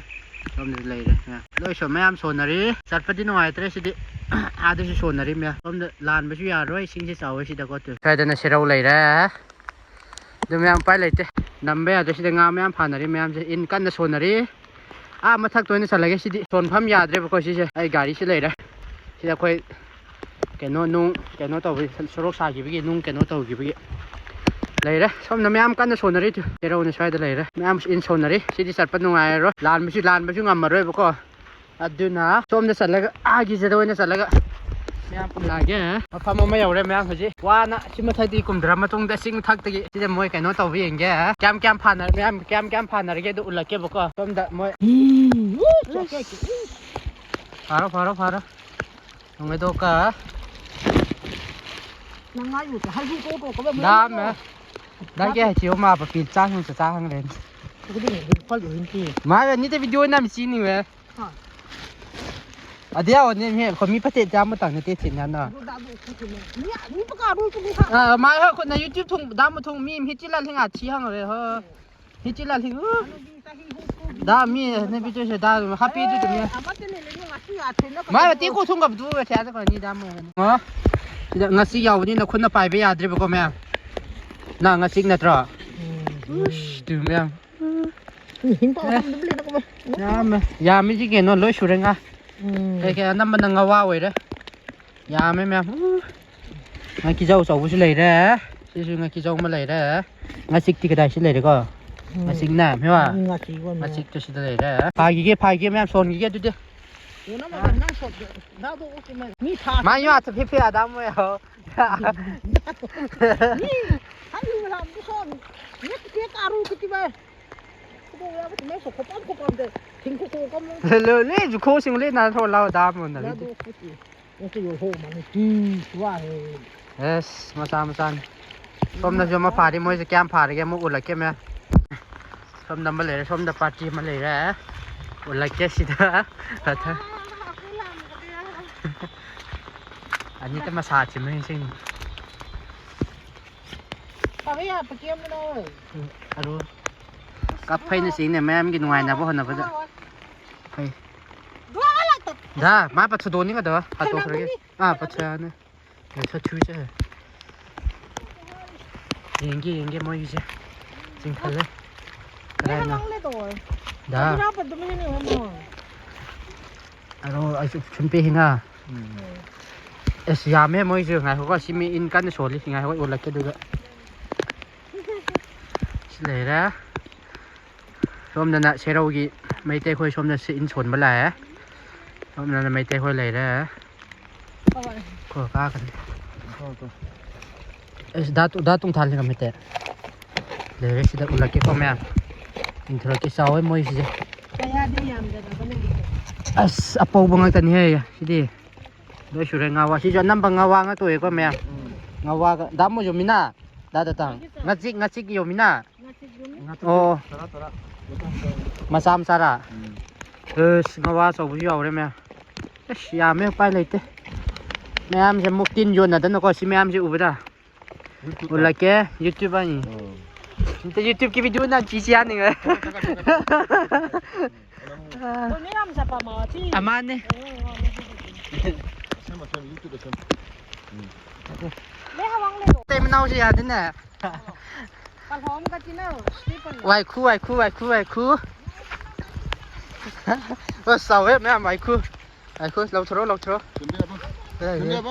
ꯁꯣꯝꯗꯁꯨ ꯂꯩꯔꯦ ꯃꯌꯥꯝ꯫ ꯂꯣꯏ ꯁꯣ-, ꯃꯌꯥꯝ ꯁꯣꯟꯅꯔꯤ꯫ ꯆꯠꯄꯗꯤ ꯅꯨꯡꯉꯥꯏꯇ꯭ꯔꯦ ꯁꯤꯗꯤ꯫ ꯑꯥꯗꯁꯨ ꯁꯣꯟꯅꯔꯤ ꯃꯌꯥꯝ꯫ ꯁꯣꯝꯗ ꯂꯥꯟꯕꯁꯨ ꯌꯥꯔꯣꯏ, ꯏꯁꯤꯡꯁꯦ ꯆꯥꯎꯋꯦ ꯁꯤꯗꯀꯣ꯫ ꯁ꯭ꯋꯥꯏꯗꯅ ꯁꯦꯔꯧ ꯂꯩꯔꯦ꯫ ꯑꯗꯨ ꯃꯌꯥꯝ ꯎꯄꯥꯏ ꯂꯩꯇꯦ꯫ ꯅꯝꯕ ꯌꯥꯗ꯭ꯔꯦ꯫ ꯁꯤꯗ ꯉꯥ ꯃꯌꯥꯝ ꯐꯥꯅꯔꯤ ꯃꯌꯥꯝꯁꯦ꯫ ꯏꯟ ꯀꯟꯅ ꯁꯣꯟꯅꯔꯤ꯫ ꯑꯥ ꯃꯊꯛꯇ ꯑꯣꯏꯅ ꯆꯠꯂꯒꯦ ꯁꯤꯗꯤ꯫ ꯁꯣꯟꯐꯝ ꯌꯥꯗ꯭ꯔꯦꯕꯀꯣ ꯁꯤꯁꯦ꯫ ꯑꯩ ꯒꯥꯔꯤꯁꯤ ꯂꯩꯔꯦ꯫ ꯁꯤꯗ ꯑꯩꯈꯣꯏ ꯀꯩꯅꯣ ꯅꯨꯡ ꯀꯩꯅꯣ ꯇꯧꯕꯒꯤ, ꯁꯣꯔꯣꯛ ꯁꯥꯈꯤꯕꯒꯤ ꯅꯨꯡ ꯀꯩꯅꯣ ꯇꯧꯈꯤꯕꯒꯤ ꯂꯩꯔꯦ꯫ ꯁꯣꯝꯗ ꯃꯌꯥꯝ ꯀꯟꯅ ꯁꯣꯟꯅꯔꯤ꯫ ꯁꯦꯔꯧꯅ ꯁ꯭ꯋꯥꯏꯗ ꯂꯩꯔꯦ꯫ ꯃꯌꯥꯝ ꯏꯟ ꯁꯣꯟꯅꯔꯤ꯫ ꯁꯤꯗꯤ ꯆꯠꯄ ꯅꯨꯡꯉꯥꯏꯔꯔꯣꯏ꯫ ꯂꯥꯟꯕꯁꯨ, ꯂꯥꯟꯕꯁꯨ ꯉꯝꯃꯔꯣꯏꯕꯀꯣ꯫ ꯑꯗꯨꯅ ꯁꯣꯝꯗ ꯆꯠꯂꯒ, ꯑꯥꯒꯤꯁꯤꯗ ꯑꯣꯏꯅ ꯆꯠꯂꯒ ꯃꯌꯥꯝ ꯎꯠꯂꯛꯑꯒꯦ꯫ ꯃꯐꯝ ꯑꯃ ꯌꯧꯔꯦ ꯃꯌꯥꯝ꯫ ꯍꯧꯖꯤꯛ ꯋꯥꯅ ꯁꯤ ꯃꯊꯛꯇꯤ ꯀꯨꯝꯊꯔ ꯃꯇꯨꯡꯗ ꯆꯤꯡ ꯃꯊꯛꯇꯒꯤ ꯁꯤꯗ ꯃꯣꯏ ꯀꯩꯅꯣ ꯇꯧꯕ ꯌꯦꯡꯒꯦ꯫ ꯀꯌꯥꯝ ꯀꯌꯥꯝ ꯐꯥꯅꯔ-, ꯃꯌꯥꯝ ꯀꯌꯥꯝ ꯀꯌꯥꯝ ꯐꯥꯅꯔꯒꯦ ꯑꯗꯨ ꯎꯠꯂꯛꯀꯦꯕꯀꯣ꯫ ꯁꯣꯝꯗ ꯃꯣꯏ ꯐꯥꯔꯣ, ꯐꯥꯔꯣ, ꯐꯥꯔꯣ꯫ ꯅꯨꯡꯉꯥꯏꯗꯣꯛꯀ꯫ ꯅꯪ ꯉꯥꯏꯌꯨ, ꯍꯥꯏꯌꯨ, ꯀꯣ, ꯀꯣ, ꯀꯣ, ꯗꯥꯝ, ꯗꯥꯝ ꯀꯦ ꯍꯥꯏꯁꯤ ꯃꯥ ꯄꯤ ꯆꯥ ꯍꯪ ꯆꯥ ꯍꯪ ꯂꯩ꯫ ꯃꯥ ꯅꯤꯇ ꯚꯤꯗꯤꯑꯣ ꯅꯝ ꯆꯤꯅꯤꯡꯉꯦ꯫ ꯑꯗꯨ ꯌꯥꯎꯔꯅꯤ ꯃꯤ, ꯑꯩꯈꯣꯏ ꯃꯤ ꯐꯠꯇꯦ ꯆꯥꯝꯃ ꯇꯪ ꯅꯠꯇꯦ ꯊꯤꯟ ꯌꯥꯅ꯫ ꯑ, ꯃꯥ ꯍꯣꯏ ꯈꯨꯠꯅ YouTube ꯊꯣꯡ, ꯗꯥꯝ ꯊꯣꯡ ꯃꯤ ꯍꯤꯠ ꯆꯤꯜꯂ ꯍꯤꯡ ꯉꯥ ꯊꯤ ꯍꯪꯉꯔꯦ ꯍꯣꯏ꯫ ꯍꯤꯠ ꯆꯤꯜꯂ ꯍꯤꯡ ꯎ꯫ ꯗꯥꯝ ꯃꯤ ꯅꯨꯄꯤ ꯆꯣꯏꯁꯦ ꯗꯥꯝ ꯍꯥꯞꯄꯤ ꯑꯗꯨ ꯇꯨꯝꯃꯦ꯫ ꯃꯥ ꯇꯦꯛ ꯀꯣ ꯊꯣꯡꯒ ꯕꯗꯨ ꯊꯦ ꯀꯣ ꯅꯤ ꯗꯥꯝ꯫ ꯑ? ꯁꯤꯗ ꯉꯁꯤ ꯌꯥꯎꯕꯅꯤꯅ ꯈꯨꯠꯅ ꯄꯥꯏꯕ ꯌꯥꯗ꯭ꯔꯦꯕꯀꯣ ꯃꯌꯥꯝ꯫ ꯅꯪ ꯉꯁꯤ ꯅꯠꯇ꯭ꯔꯣ? ꯎꯝ꯫ ꯎꯁ, ꯇꯨ ꯃꯌꯥꯝ꯫ ꯎꯝ, ꯍꯤꯡ ꯇꯧ ꯑꯦ꯫ ꯊꯝꯗꯕ ꯂꯩꯅ ꯀꯃꯥꯏ? ꯌꯥꯝꯃꯦ꯫ ꯌꯥꯝꯃꯤꯁꯤ ꯀꯩꯅꯣ ꯂꯣꯏ ꯁꯨꯔꯦ ꯉꯥ꯫ ꯎꯝ꯫ ꯀꯩ ꯀꯩ ꯑꯅꯝꯕꯅ ꯉꯋꯥ ꯑꯣꯏꯔꯦ꯫ ꯌꯥꯝꯃꯦ ꯃꯌꯥꯝ꯫ ꯎ꯫ ꯉꯥꯀꯤꯖꯧ ꯑꯆꯧꯕꯁꯨ ꯂꯩꯔꯦ꯫ ꯁꯤꯁꯨ ꯉꯥꯀꯤꯖꯧ ꯑꯃ ꯂꯩꯔꯦ꯫ ꯉꯥꯆꯤꯛꯇꯤ ꯀꯗꯥꯏꯁꯤ ꯂꯩꯔꯦꯀꯣ? ꯎꯝ꯫ ꯉꯥꯆꯤꯛꯅ, ꯃꯤꯋꯥ? ꯎꯝ, ꯉꯥꯆꯤꯛ ꯑꯣꯏꯅ꯫ ꯉꯥꯆꯤꯛꯇꯨ ꯁꯤꯗ ꯂꯩꯔꯦ꯫ ꯐꯥꯈꯤꯒꯦ, ꯐꯥꯈꯤꯒꯦ ꯃꯌꯥꯝ, ꯁꯣꯟꯈꯤꯒꯦ ꯑꯗꯨꯗꯤ꯫ ꯀꯣꯟꯅ ꯑꯃ ꯅꯪ ꯁꯣꯠ-, ꯗꯥꯗꯣ ꯑꯣꯛꯀꯤ ꯃꯩ꯫ ꯃꯤ ꯊꯥ-, ꯃꯥ ꯌꯣ ꯑꯥ ꯐꯤ ꯐꯤ ꯑꯗꯥꯝ ꯑꯣꯏ ꯍꯣ꯫ ꯃꯤ ꯊꯥ-, ꯃꯤ ꯊꯥ-, ꯃꯤ ꯁꯣꯠ-, ꯃꯤ ꯀꯦ ꯀꯥꯔꯨ ꯀꯤꯇꯤ ꯕꯥꯏ꯫ ꯈꯨꯗꯣꯡ ꯌꯥꯕ ꯃꯩ ꯁꯣꯛ ꯈꯣꯄꯝ ꯈꯣꯄꯝꯗ ꯊꯤꯡ ꯈꯨ ꯈꯣ ꯀꯝ꯫ ꯂꯣ, ꯂꯣ, ꯂꯣꯏ ꯖꯨꯈꯣ ꯁꯤꯡ ꯂꯣꯏ ꯅꯥ ꯊꯣꯛ ꯂꯥꯎ ꯗꯥꯝ ꯑꯣꯏꯅ ꯂꯩꯇꯦ꯫ ꯗꯥꯗꯣ ꯑꯣꯛꯀꯤ꯫ ꯅꯠꯇꯦ, ꯌꯣꯜꯍꯧꯕꯅꯤ꯫ ꯎꯝ, ꯋꯥꯔꯦ꯫ ꯑꯦꯁ, ꯃꯆꯥ ꯃꯆꯥꯅꯤ꯫ ꯁꯣꯝꯗꯁꯨ ꯑꯃ ꯐꯥꯔꯤ, ꯃꯣꯏꯁꯦ ꯀꯌꯥꯝ ꯐꯥꯔꯒꯦ ꯑꯃꯨꯛ ꯎꯠꯂꯛꯀꯦ ꯃꯌꯥꯝ꯫ ꯁꯣꯝꯗ ꯑꯃ ꯂꯩꯔꯦ, ꯁꯣꯝꯗ ꯄꯥꯔꯇꯤ ꯑꯃ ꯂꯩꯔꯦ꯫ ꯎꯠꯂꯛꯀꯦ ꯁꯤꯗ꯫ ꯑꯅꯤꯇ ꯃꯁꯥ ꯆꯤꯝꯃꯤꯡ ꯆꯤꯡ꯫ ꯐꯕ ꯌꯥꯕ ꯀꯦꯝꯕꯅ ꯑꯣꯏ꯫ ꯑꯔꯨ꯫ ꯀꯞꯐꯩꯅ ꯆꯤꯡꯅ ꯃꯌꯥꯝꯒꯤ ꯅꯨꯡꯉꯥꯏꯅꯕ ꯍꯣꯠꯅꯕꯗ꯫ ꯐꯩ꯫ ꯗꯥ, ꯃꯥ ꯄꯠꯊꯗꯣꯛꯅꯤ ꯀꯗꯧ? ꯍꯥꯠꯇꯣꯛꯈ꯭ꯔꯒꯦ꯫ ꯑꯥ, ꯄꯠꯊꯔꯛꯑꯅꯤ꯫ ꯂꯩꯊꯠ ꯊꯨꯏꯁꯦ꯫ ꯌꯦꯡꯒꯦ, ꯌꯦꯡꯒꯦ ꯃꯣꯏꯒꯤꯁꯦ꯫ ꯆꯤꯡꯈꯠꯂꯦ꯫ ꯀꯗꯥꯏꯅꯣ? ꯗꯥ꯫ ꯑꯗꯣ ꯑꯩꯁꯨ ꯁꯨꯝ ꯄꯦꯛ ꯍꯤꯅ꯫ ꯑꯁ, ꯌꯥꯝꯃꯦ ꯃꯣꯏꯁꯨ꯫ ꯉꯥꯏꯈꯣꯀꯣ, ꯁꯤ ꯃꯤ ꯏꯟ ꯀꯟꯅ ꯁꯣꯜꯂꯤ꯫ ꯉꯥꯏꯈꯣ, ꯎꯠꯂꯛꯀꯦ ꯑꯗꯨꯒ꯫ ꯁꯤ ꯂꯩꯔꯦ꯫ ꯁꯣꯝꯗꯅ ꯁꯦꯔꯧꯒꯤ ꯃꯩꯇꯩꯈꯣꯏ ꯁꯣꯝꯗ ꯁꯤ ꯏꯟ ꯁꯣꯟꯕ ꯂꯥꯛꯑꯦ꯫ ꯁꯣꯝꯗꯅ ꯃꯩꯇꯩꯈꯣꯏ ꯂꯩꯔꯦ꯫ ꯀꯣ, ꯀꯥꯈ꯭ꯔꯦ꯫ ꯑꯩꯁ, ꯗꯥ ꯇꯨ-, ꯗꯥ ꯇꯨꯡ ꯊꯥꯜꯂꯤ ꯉꯝꯃꯤꯇꯦ꯫ ꯂꯩꯔꯦ ꯁꯤꯗ ꯎꯠꯂꯛꯀꯦꯀꯣ ꯃꯌꯥꯝ꯫ ꯌꯦꯡꯊꯣꯔꯛꯀꯦ, ꯆꯥꯎꯋꯦ ꯃꯣꯏꯁꯤꯁꯦ꯫ ꯀꯌꯥꯗꯤ ꯌꯥꯝꯗꯅꯕꯅꯦ꯫ ꯑꯁ, ꯑꯄꯧꯕ ꯉꯥꯛꯇꯅꯤꯍꯦ ꯁꯤꯗꯤ꯫ ꯂꯣꯏ ꯁꯨꯔꯦ ꯉꯥꯋꯥ꯫ ꯁꯤꯁꯨ ꯑꯅꯝꯕ ꯉꯥꯋꯥ ꯉꯥꯛꯇ ꯑꯣꯏꯌꯦꯀꯣ ꯃꯌꯥꯝ꯫ ꯎꯝ꯫ ꯉꯥꯋꯥꯒ꯫ ꯗꯥ ꯃꯣꯏꯁꯨ ꯃꯤꯅꯥ? ꯗꯥ ꯗꯇꯥ꯫ ꯉꯥꯆꯤꯛ, ꯉꯥꯆꯤꯛ ꯌꯣꯝꯃꯤꯅ? ꯉꯥꯆꯤꯛ ꯌꯣꯝꯃꯤ꯫ ꯑꯣ꯫ ꯇꯔꯥ, ꯇꯔꯥ꯫ ꯃꯆꯥ ꯃꯆꯥꯔꯥ? ꯎꯝ꯫ ꯑꯁ, ꯉꯋꯥ ꯑꯆꯧꯕꯁꯨ ꯌꯥꯎꯔꯦ ꯃꯌꯥꯝ꯫ ꯑꯁ, ꯌꯥꯝꯃꯦ, ꯎꯄꯥꯏ ꯂꯩꯇꯦ꯫ ꯃꯌꯥꯝꯁꯦ ꯑꯃꯨꯛ ꯇꯤꯟ ꯌꯣꯟꯅꯗꯅꯀꯣ, ꯁꯤ ꯃꯌꯥꯝꯁꯦ ꯎꯕꯗ꯫ YouTube ꯎꯠꯂꯛꯀꯦ, YouTube ꯍꯥꯏꯅꯤ꯫ ꯑꯣ꯫ ꯑꯝꯇ YouTube-ꯀꯤ video ꯅꯝꯁꯤ ꯌꯥꯅꯤꯡꯉꯦ꯫ ꯀꯣꯏꯅ ꯌꯥꯝ ꯆꯠꯄ ꯑꯃ ꯁꯤ꯫ ꯑꯃꯅꯦ꯫ ꯁꯦꯝꯃꯣ, ꯁꯦꯝꯃꯣ, YouTube-ꯇ ꯁꯦꯝꯃꯣ꯫ ꯎꯝ꯫ ꯃꯇꯩ ꯃꯅꯥꯎꯁꯦ ꯌꯥꯗꯦꯅꯦ꯫ ꯋꯥꯏꯈꯨ, ꯋꯥꯏꯈꯨ, ꯋꯥꯏꯈꯨ, ꯋꯥꯏꯈꯨ꯫ ꯑꯁ, ꯆꯥꯎꯋꯦ ꯃꯌꯥꯝ ꯋꯥꯏꯈꯨ꯫ ꯋꯥꯏꯈꯨ, ꯂꯧꯊꯣꯔꯛꯑꯣ, ꯂꯧꯊꯣꯔꯛꯑꯣ꯫ ꯑꯦ, ꯑꯦ꯫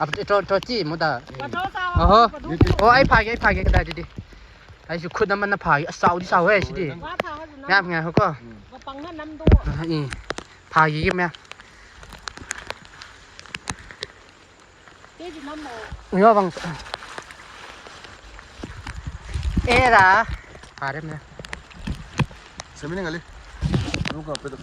ꯑꯞ-, ꯇꯣ-, ꯇꯣꯇꯤ, ꯃꯨꯗꯥ꯫ ꯑꯣꯍꯣ꯫ ꯑꯣ, ꯑꯩ ꯐꯥꯒꯦ, ꯑꯩ ꯐꯥꯒꯦ, ꯀꯗꯥꯏꯗꯗꯤ? ꯑꯩꯁꯨ ꯈꯨꯠ ꯑꯃꯅ ꯐꯥꯒꯦ꯫ ꯑꯁ, ꯆꯥꯎꯗꯤ ꯆꯥꯎꯋꯦ ꯁꯤꯗꯤ꯫ ꯃꯌꯥꯝ ꯉꯥꯏꯈꯣꯀꯣ꯫ ꯎꯝ꯫ ꯐꯥꯒꯤꯒꯦ ꯃꯌꯥꯝ꯫ ꯏꯃꯥ ꯕꯪ-, ꯑꯦꯔꯥ꯫ ꯐꯥꯔꯦ ꯃꯌꯥꯝ꯫ ꯁꯦꯝꯃꯤꯅ ꯉꯜꯂꯤ꯫ ꯅꯣꯡ ꯀꯥꯞꯄꯗꯣ꯫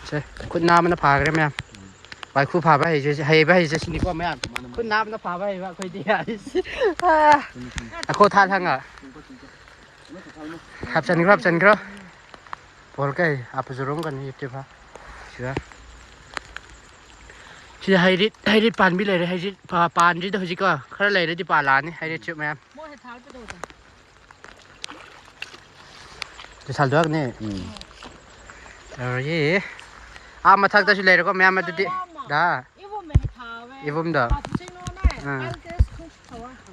ꯁꯦ, ꯈꯨꯠ ꯅꯥꯝꯃꯅ ꯐꯥꯈ꯭ꯔꯦ ꯃꯌꯥꯝ꯫ ꯎꯝ꯫ ꯋꯥꯏꯈꯨ ꯐꯥꯕ ꯍꯩꯖꯦ, ꯍꯩꯕ ꯍꯩꯖꯦ ꯁꯤꯅꯤꯀꯣ ꯃꯌꯥꯝ꯫ ꯃꯥꯅꯦ, ꯃꯥꯅꯦ꯫ ꯈꯨꯠ ꯅꯥꯝꯃꯅ ꯐꯥꯕ ꯍꯩꯕ ꯑꯩꯈꯣꯏꯗꯤ꯫ ꯑꯥ꯫ ꯆꯨꯝꯃꯤ, ꯆꯨꯝꯃꯤ꯫ ꯑꯈꯣ ꯊꯥ ꯊꯥꯡꯉ꯫ ꯆꯨꯝꯃꯤ, ꯆꯨꯝꯃꯤ꯫ ꯍꯥꯞꯆꯟꯈ꯭ꯔꯣ, ꯍꯥꯞꯆꯟꯈ꯭ꯔꯣ꯫ ꯄꯣꯜ ꯀꯩ ꯑꯥ ꯐꯖꯔꯝꯒꯅꯤ ꯌꯦꯛꯇꯦ ꯐꯥ꯫ ꯁꯤꯗ꯫ ꯁꯤꯗ ꯍꯩꯔꯤꯠ, ꯍꯩꯔꯤꯠ ꯄꯥꯟꯕꯤ ꯂꯩꯔꯦ꯫ ꯍꯩꯔꯤꯠ ꯄꯥ-, ꯄꯥꯟꯗ꯭ꯔꯤꯗ ꯍꯧꯖꯤꯛꯀꯣ꯫ ꯈꯔ ꯂꯩꯔꯗꯤ ꯄꯥꯜꯂꯛꯑꯅꯤ ꯍꯩꯔꯤꯠꯁꯨ ꯃꯌꯥꯝ꯫ ꯁꯤ ꯁꯥꯜꯗꯣꯛꯑꯒꯅꯦ꯫ ꯎꯝ꯫ ꯇꯧꯔꯒꯦ꯫ ꯑꯥ ꯃꯊꯛꯇꯁꯨ ꯂꯩꯔꯦꯀꯣ ꯃꯌꯥꯝ ꯑꯗꯨꯗꯤ꯫ ꯗꯥ꯫ ꯏꯕꯨꯝꯗꯣ꯫ ꯑꯥ꯫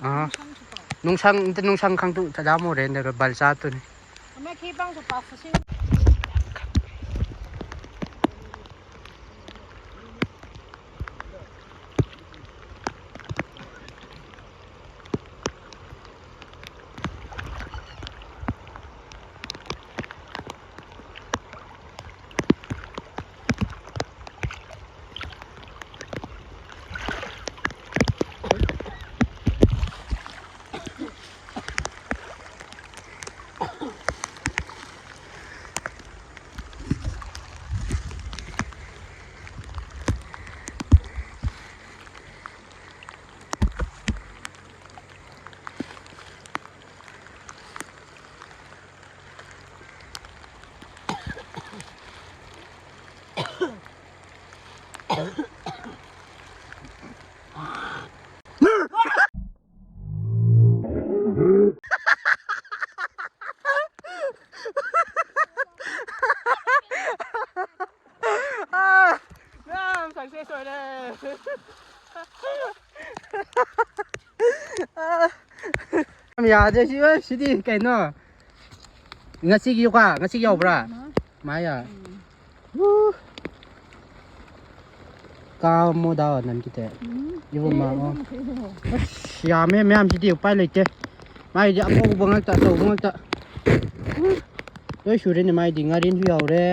ꯑꯥ꯫ ꯅꯨꯡꯁꯪ, ꯅꯨꯡꯁꯪ ꯈꯪꯗꯣꯛ ꯆꯗꯥ ꯃꯣꯔꯦ ꯅꯦꯔꯣ ꯕꯜ ꯆꯥꯠꯇꯨꯅꯤ꯫ ꯑꯥ, ꯃꯌꯥꯝ success ꯑꯣꯏꯔꯦ꯫ ꯑꯥ, ꯌꯥꯗ꯭ꯔꯦ ꯁꯤ, ꯑꯣꯏ, ꯁꯤꯗꯤ ꯀꯩꯅꯣ? ꯉꯁꯤꯒꯤ ꯀꯣ, ꯉꯁꯤꯒꯤ ꯌꯧꯕ꯭ꯔꯥ? ꯃꯥꯌꯥ꯫ ꯎ꯫ ꯀꯥꯃꯣꯗꯥ ꯅꯟ ꯀꯤꯇꯦ꯫ ꯏꯕꯨ ꯃꯥ, ꯑꯣ꯫ ꯑꯁ, ꯌꯥꯝꯃꯦ ꯃꯌꯥꯝꯁꯤꯗꯤ, ꯎꯄꯥꯏ ꯂꯩꯇꯦ꯫ ꯃꯥꯏꯗꯤ ꯑꯄꯧꯕ ꯉꯥꯛꯇ, ꯑꯆꯧꯕ ꯉꯥꯛꯇ꯫ ꯎ꯫ ꯂꯣꯏ ꯁꯨꯔꯦꯅꯦ ꯃꯥꯏꯗꯤ꯫ ꯉꯥꯔꯦꯟꯁꯨ ꯌꯥꯎꯔꯦ꯫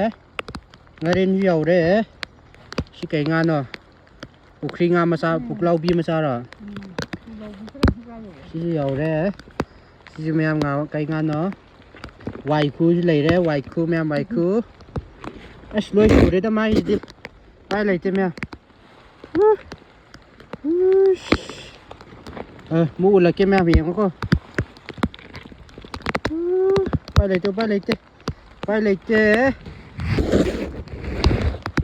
ꯉꯥꯔꯦꯟꯁꯨ ꯌꯥꯎꯔꯦ꯫ ꯁꯤ ꯀꯩ ꯉꯥꯅꯣ? ꯄꯨꯈ꯭ꯔꯤ ꯉꯥ ꯃꯆꯥ, ꯎꯝ꯫ ꯄꯨꯛꯂꯥꯎꯕꯤ ꯃꯆꯥꯔꯣ? ꯎꯝ, ꯄꯨꯛꯂꯥꯎꯕꯤ ꯈꯔꯁꯨ ꯆꯥꯏꯌꯦ꯫ ꯁꯤꯁꯨ ꯌꯥꯎꯔꯦ꯫ ꯁꯤꯁꯨ ꯃꯌꯥꯝ ꯉꯥ, ꯀꯩ ꯉꯥꯅꯣ? ꯋꯥꯏꯈꯨꯁꯨ ꯂꯩꯔꯦ, ꯋꯥꯏꯈꯨ ꯃꯌꯥꯝ, ꯋꯥꯏꯈꯨ꯫ ꯑꯁ, ꯂꯣꯏ ꯁꯨꯔꯦꯗ ꯃꯥꯏꯁꯤꯗꯤ꯫ ꯎꯄꯥꯏ ꯂꯩꯇꯦ ꯃꯌꯥꯝ꯫ ꯎ꯫ ꯎꯁ꯫ ꯑ, ꯑꯃꯨꯛ ꯎꯠꯂꯛꯀꯦ ꯃꯌꯥꯝ, ꯌꯦꯡꯉꯨꯀꯣ꯫ ꯎ, ꯎꯄꯥꯏ ꯂꯩꯇꯦ, ꯎꯄꯥꯏ ꯂꯩꯇꯦ꯫ ꯎꯄꯥꯏ ꯂꯩꯇꯦ꯫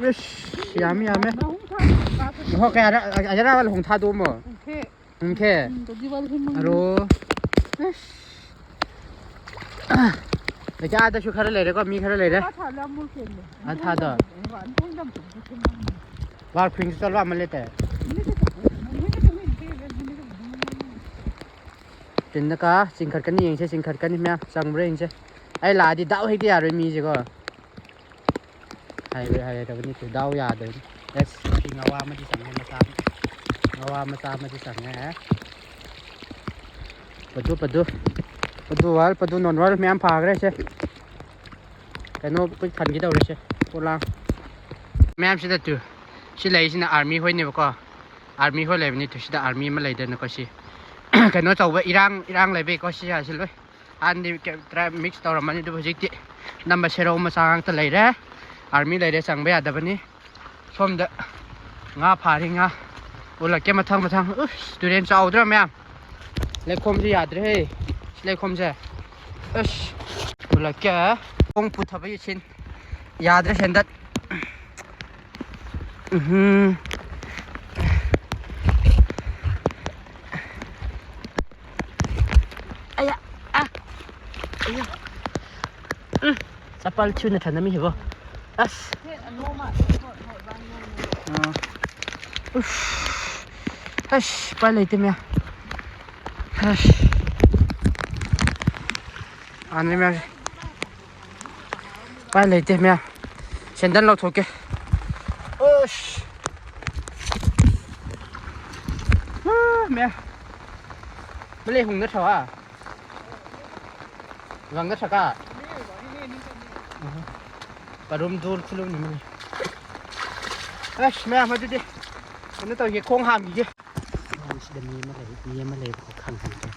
ꯏꯁ, ꯌꯥꯝꯃꯤ, ꯌꯥꯝꯃꯦ꯫ ꯃꯍꯨꯝ ꯊꯥ-, ꯍꯣ, ꯀꯌꯥꯔ-, ꯑ-, ꯑ-, ꯑꯖꯔꯥ ꯋꯥꯂ ꯍꯣꯡ ꯊꯥꯗꯣꯛꯑꯝꯃꯣ꯫ ꯎꯝ, ꯊꯦ꯫ ꯎꯝ, ꯊꯦ꯫ ꯎꯝ, ꯗꯗꯤ ꯋꯥꯂ ꯍꯦ ꯃꯪ-, ꯑꯔꯣ꯫ ꯏꯁ꯫ ꯂꯩꯀꯥꯏ ꯑꯥꯗꯁꯨ ꯈꯔ ꯂꯩꯔꯦꯀꯣ, ꯃꯤ ꯈꯔ ꯂꯩꯔꯦ꯫ ꯃꯈꯥ ꯊꯥꯕꯗ ꯑꯃꯨꯜ ꯀꯦꯟꯗꯦ꯫ ꯑꯥ, ꯊꯥꯗꯣ꯫ ꯑꯃꯨꯜ ꯀꯦꯟꯗꯦ꯫ ꯋꯥꯔ ꯈꯨꯏꯡꯁꯨ ꯆꯠꯂꯣ ꯑꯃ ꯂꯩꯇꯦ꯫ ꯇꯤꯟꯗ ꯀꯥ ꯆꯤꯡꯈꯠꯀꯅꯤ ꯌꯦꯡꯁꯦ, ꯆꯤꯡꯈꯠꯀꯅꯤ ꯃꯌꯥꯝ, ꯆꯪꯕ꯭ꯔꯥ ꯌꯦꯡꯁꯦ꯫ ꯑꯩ ꯂꯥꯛꯑꯗꯤ ꯗꯥꯎ ꯍꯦꯛꯇ ꯌꯥꯔꯣꯏ ꯃꯤꯁꯦꯀꯣ꯫ ꯍꯥꯏꯔꯣꯏ, ꯍꯥꯏꯔꯣꯏꯗꯕꯅꯤ ꯇꯨ, ꯗꯥꯎ ꯌꯥꯗꯕꯅꯤ꯫ ꯑꯦꯁ, ꯁꯤ ꯉꯋꯥ ꯑꯃꯗꯤ ꯆꯪꯉꯦ, ꯃꯆꯥ ꯑꯃ꯫ ꯉꯋꯥ ꯃꯆꯥ ꯑꯃꯗꯤ ꯆꯪꯉꯦ꯫ ꯄꯗꯨ, ꯄꯗꯨ꯫ ꯄꯗꯨ ꯋꯥꯜ, ꯄꯗꯨ ꯅꯣꯟ ꯋꯥꯜ ꯃꯌꯥꯝ ꯐꯥꯈ꯭ꯔꯦ ꯁꯦ꯫ ꯀꯩꯅꯣ ꯄꯨꯛ ꯊꯟꯒꯦ ꯇꯧꯔꯦ ꯁꯦ꯫ ꯄꯣꯂꯥꯡ꯫ ꯃꯌꯥꯝꯁꯤꯗ ꯇꯨ꯫ ꯁꯤ ꯂꯩꯔꯤꯁꯤꯅ ꯑꯥꯔꯃꯤ ꯍꯣꯏꯅꯦꯕꯀꯣ꯫ ꯑꯥꯔꯃꯤ ꯍꯣꯏ ꯂꯩꯕꯅꯤ ꯇꯨ꯫ ꯁꯤꯗ ꯑꯥꯔꯃꯤ ꯑꯃ ꯂꯩꯗꯅꯀꯣ ꯁꯤ꯫ ꯀꯩꯅꯣ ꯇꯧꯕ ꯏꯔꯥꯡ, ꯏꯔꯥꯡ ꯂꯩꯕꯩꯀꯣ ꯁꯤ ꯌꯥꯁꯤ ꯂꯣꯏ꯫ ꯍꯥꯟꯅꯗꯤ ꯀꯦ-, tribe mix ꯇꯧꯔꯝꯃꯅꯤ, ꯑꯗꯨꯕꯨ ꯍꯧꯖꯤꯛꯇꯤ ꯑꯅꯝꯕ ꯁꯦꯔꯧ ꯃꯆꯥ ꯉꯥꯛꯇ ꯂꯩꯔꯦ꯫ ꯑꯥꯔꯃꯤ ꯂꯩꯔꯦ, ꯆꯪꯕ ꯌꯥꯗꯕꯅꯤ꯫ ꯁꯣꯝꯗ ꯉꯥ ꯐꯥꯔꯤ, ꯉꯥ꯫ ꯎꯠꯂꯛꯀꯦ ꯃꯊꯪ ꯃꯊꯪ꯫ ꯎꯁ, ꯇꯨꯔꯦꯟ ꯆꯥꯎꯗ꯭ꯔꯥ ꯃꯌꯥꯝ? ꯂꯩꯈꯣꯝꯁꯦ ꯌꯥꯗ꯭ꯔꯦꯍꯦ, ꯁꯤ ꯂꯩꯈꯣꯝꯁꯦ꯫ ꯑꯁ, ꯎꯠꯂꯛꯀꯦ꯫ ꯈꯣꯡ ꯄꯨꯊꯕ ꯁꯤꯟ ꯌꯥꯗ꯭ꯔꯦ, ꯁꯦꯟꯗꯠ꯫ ꯎꯝꯍꯨꯝ꯫ ꯑꯌꯥ! ꯑꯥ! ꯑꯌꯥ! ꯎꯝ꯫ ꯆꯄꯜ ꯊꯤꯅ ꯊꯅꯝꯃꯤ ꯁꯤꯕꯣ꯫ ꯑꯁ! ꯑꯥ꯫ ꯎꯁ! ꯑꯁ! ꯎꯄꯥꯏ ꯂꯩꯇꯦ ꯃꯌꯥꯝ꯫ ꯑꯁ! ꯑꯥꯅꯦ ꯃꯌꯥꯝꯁꯦ꯫ ꯎꯄꯥꯏ ꯂꯩꯇꯦ ꯃꯌꯥꯝ꯫ ꯁꯦꯟꯗꯜ ꯂꯧꯊꯣꯛꯀꯦ꯫ ꯑꯁ! ꯑꯥ, ꯃꯌꯥꯝ꯫ ꯃ ꯂꯩ ꯍꯨꯡꯅ ꯊꯋꯥ꯫ ꯒꯪꯒ ꯁꯀꯥ꯫ ꯀꯔꯨꯝ ꯗꯨꯔ ꯈꯨꯂꯨꯝꯅꯤ ꯃꯅꯤ꯫ ꯑꯁ, ꯃꯌꯥꯝ ꯑꯗꯨꯗꯤ ꯀꯩꯅꯣ ꯇꯧꯒꯦ, ꯈꯣꯡ ꯍꯥꯝꯈꯤꯒꯦ꯫ ꯁꯤꯗ ꯃꯤ ꯑꯃ ꯂꯩ, ꯃꯤ ꯑꯃ ꯂꯩꯕꯀꯣ ꯈꯪꯍꯟꯒꯦ꯫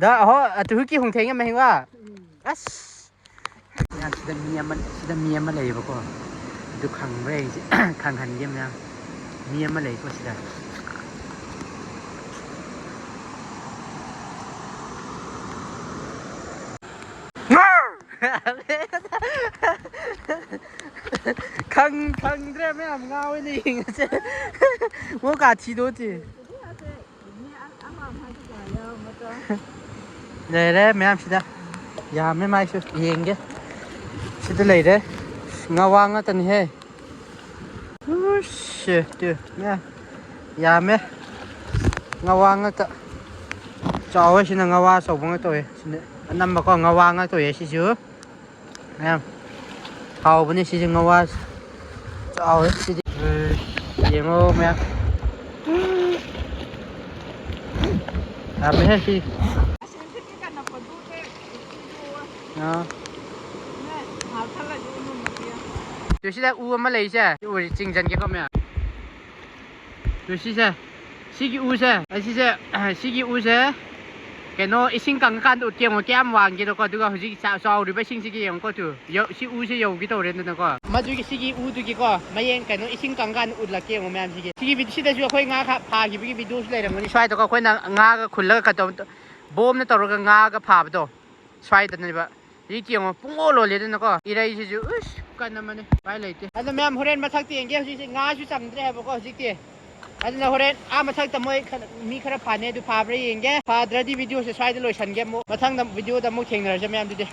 ꯗ ꯍꯣ ꯑꯇꯨ ꯍꯨꯀꯤ ꯍꯨꯡ ꯊꯦꯡꯉꯦ ꯃꯍꯤꯡ ꯋꯥ꯫ ꯑꯁ꯫ ꯃꯌꯥꯝ, ꯁꯤꯗ ꯃꯤ ꯑꯃ, ꯁꯤꯗ ꯃꯤ ꯑꯃ ꯂꯩꯌꯦꯕꯀꯣ꯫ ꯑꯗꯨ ꯈꯪꯕ꯭ꯔꯥ ꯌꯦꯡꯁꯤ, ꯈꯪꯍꯟꯒꯦ ꯃꯌꯥꯝ꯫ ꯃꯤ ꯑꯃ ꯂꯩꯀꯣ ꯁꯤꯗ꯫ ꯈꯪ-, ꯈꯪꯗ꯭ꯔꯦ ꯃꯌꯥꯝ, ꯉꯥꯎꯋꯦꯅꯦ ꯌꯦꯡꯉꯁꯦ꯫ ꯃꯣ ꯀꯥ ꯊꯤꯗꯣꯛꯇꯦ꯫ ꯂꯩꯔꯦ ꯃꯌꯥꯝꯁꯤꯗ꯫ ꯌꯥꯝꯃꯦ ꯃꯥꯏꯁꯨ꯫ ꯌꯦꯡꯒꯦ꯫ ꯁꯤꯗ ꯂꯩꯔꯦ꯫ ꯉꯋꯥ ꯉꯥꯛꯇꯅꯤꯍꯦ꯫ ꯎꯁ, ꯇꯨ, ꯃꯌꯥꯝ ꯌꯥꯝꯃꯦ꯫ ꯉꯋꯥ ꯉꯥꯛꯇ꯫ ꯆꯥꯎꯋꯦ ꯁꯤꯅ, ꯉꯋꯥ ꯑꯆꯧꯕ ꯉꯥꯛꯇ ꯑꯣꯏꯌꯦ꯫ ꯁꯤꯅ ꯑꯅꯝꯕꯀꯣ ꯉꯋꯥ ꯉꯥꯛꯇ ꯑꯣꯏꯌꯦ ꯁꯤꯁꯨ꯫ ꯃꯌꯥꯝ ꯍꯥꯎꯕꯅꯦ ꯁꯤꯁꯨ ꯉꯋꯥ꯫ ꯆꯥꯎꯋꯦ ꯁꯤꯗꯤ꯫ ꯌꯦꯡꯉꯣ ꯃꯌꯥꯝ꯫ ꯌꯥꯝꯃꯦꯍꯦ ꯁꯤ꯫ ꯑꯥ꯫ ꯇꯨ ꯁꯤꯗ ꯎ ꯑꯃ ꯂꯩꯁꯦ꯫ ꯁꯤ ꯎꯁꯤ ꯆꯤꯡꯖꯟꯒꯦꯀꯣ ꯃꯌꯥꯝ꯫ ꯇꯨ ꯁꯤꯁꯦ꯫ ꯁꯤꯒꯤ ꯎꯁꯦ꯫ ꯑꯁꯤꯁꯦ꯫ ꯁꯤꯒꯤ ꯎꯁꯦ꯫ ꯀꯩꯅꯣ ꯏꯁꯤꯡ ꯀꯪꯉꯀꯥꯟꯗ ꯎꯠꯀꯦ ꯌꯦꯡꯉꯣ ꯀꯌꯥꯝ ꯋꯥꯡꯒꯦꯗꯣꯀꯣ꯫ ꯑꯗꯨꯒ ꯍꯧꯖꯤꯛ ꯆꯥ-, ꯆꯥꯎꯔꯤꯕ ꯏꯁꯤꯡꯁꯤꯒꯤ ꯌꯦꯡꯉꯣꯀꯣ ꯇꯨ꯫ ꯌꯧ-, ꯁꯤ ꯎꯁꯦ ꯌꯧꯒꯦ ꯇꯧꯔꯦꯗꯅꯀꯣ꯫ ꯃꯗꯨꯒꯤ ꯁꯤꯒꯤ ꯎꯗꯨꯒꯤꯀꯣ ꯃꯌꯦꯡ ꯀꯩꯅꯣ ꯏꯁꯤꯡ ꯀꯪꯉꯀꯥꯟꯗ ꯎꯠꯂꯛꯀꯦ ꯌꯦꯡꯉꯣ ꯃꯌꯥꯝꯁꯤꯒꯤ꯫ ꯁꯤꯒꯤ ꯚꯤ-, ꯁꯤꯗꯁꯨ ꯑꯩꯈꯣꯏ ꯉꯥ ꯈꯥ-, ꯐꯥꯈꯤꯕꯒꯤ ꯚꯤꯗꯤꯑꯣꯁꯨ ꯂꯩꯔꯝꯒꯅꯤ꯫ ꯁ꯭ꯋꯥꯏꯗꯀꯣ ꯑꯩꯈꯣꯏꯅ ꯉꯥꯒ ꯈꯨꯜꯂꯒ ꯀꯩꯗꯧ-, ꯕꯣꯝꯅ ꯇꯧꯔꯒ ꯉꯥꯒ ꯐꯥꯕꯗꯣ꯫ ꯁ꯭ꯋꯥꯏꯗꯅꯦꯕ꯫ ꯍꯧꯖꯤꯛꯇꯤ ꯌꯦꯡꯉꯣ ꯄꯨꯡꯂꯣꯜ ꯂꯣꯜꯂꯦꯗꯅꯀꯣ꯫ ꯏꯔꯩꯁꯤꯁꯨ ꯎꯁ ꯈꯨꯀꯟ ꯑꯃꯅꯦ꯫ ꯎꯄꯥꯏ ꯂꯩꯇꯦ꯫ ꯑꯗꯣ ꯃꯌꯥꯝ ꯍꯣꯔꯦꯟ ꯃꯊꯛꯇ ꯌꯦꯡꯒꯦ꯫ ꯍꯧꯖꯤꯛꯁꯦ ꯉꯥꯁꯨ ꯆꯪꯗ꯭ꯔꯦ ꯍꯥꯏꯕꯀꯣ ꯍꯧꯖꯤꯛꯇꯤ꯫ ꯑꯗꯨꯅ ꯍꯣꯔꯦꯟ ꯑꯥ ꯃꯊꯛꯇ ꯃꯣꯏ ꯈꯔ, ꯃꯤ ꯈꯔ ꯐꯥꯅꯦ꯫ ꯑꯗꯨ ꯐꯥꯕ꯭ꯔꯥ ꯌꯦꯡꯒꯦ꯫ ꯐꯥꯗ꯭ꯔꯗꯤ ꯚꯤꯗꯤꯑꯣꯁꯦ ꯁ꯭ꯋꯥꯏꯗ ꯂꯣꯏꯁꯟꯒꯦ꯫ ꯑꯃꯨꯛ ꯃꯊꯪꯗ ꯚꯤꯗꯤꯑꯣꯗ ꯑꯃꯨꯛ ꯊꯦꯡꯅꯔꯁꯦ ꯃꯌꯥꯝ ꯑꯗꯨꯗꯤ꯫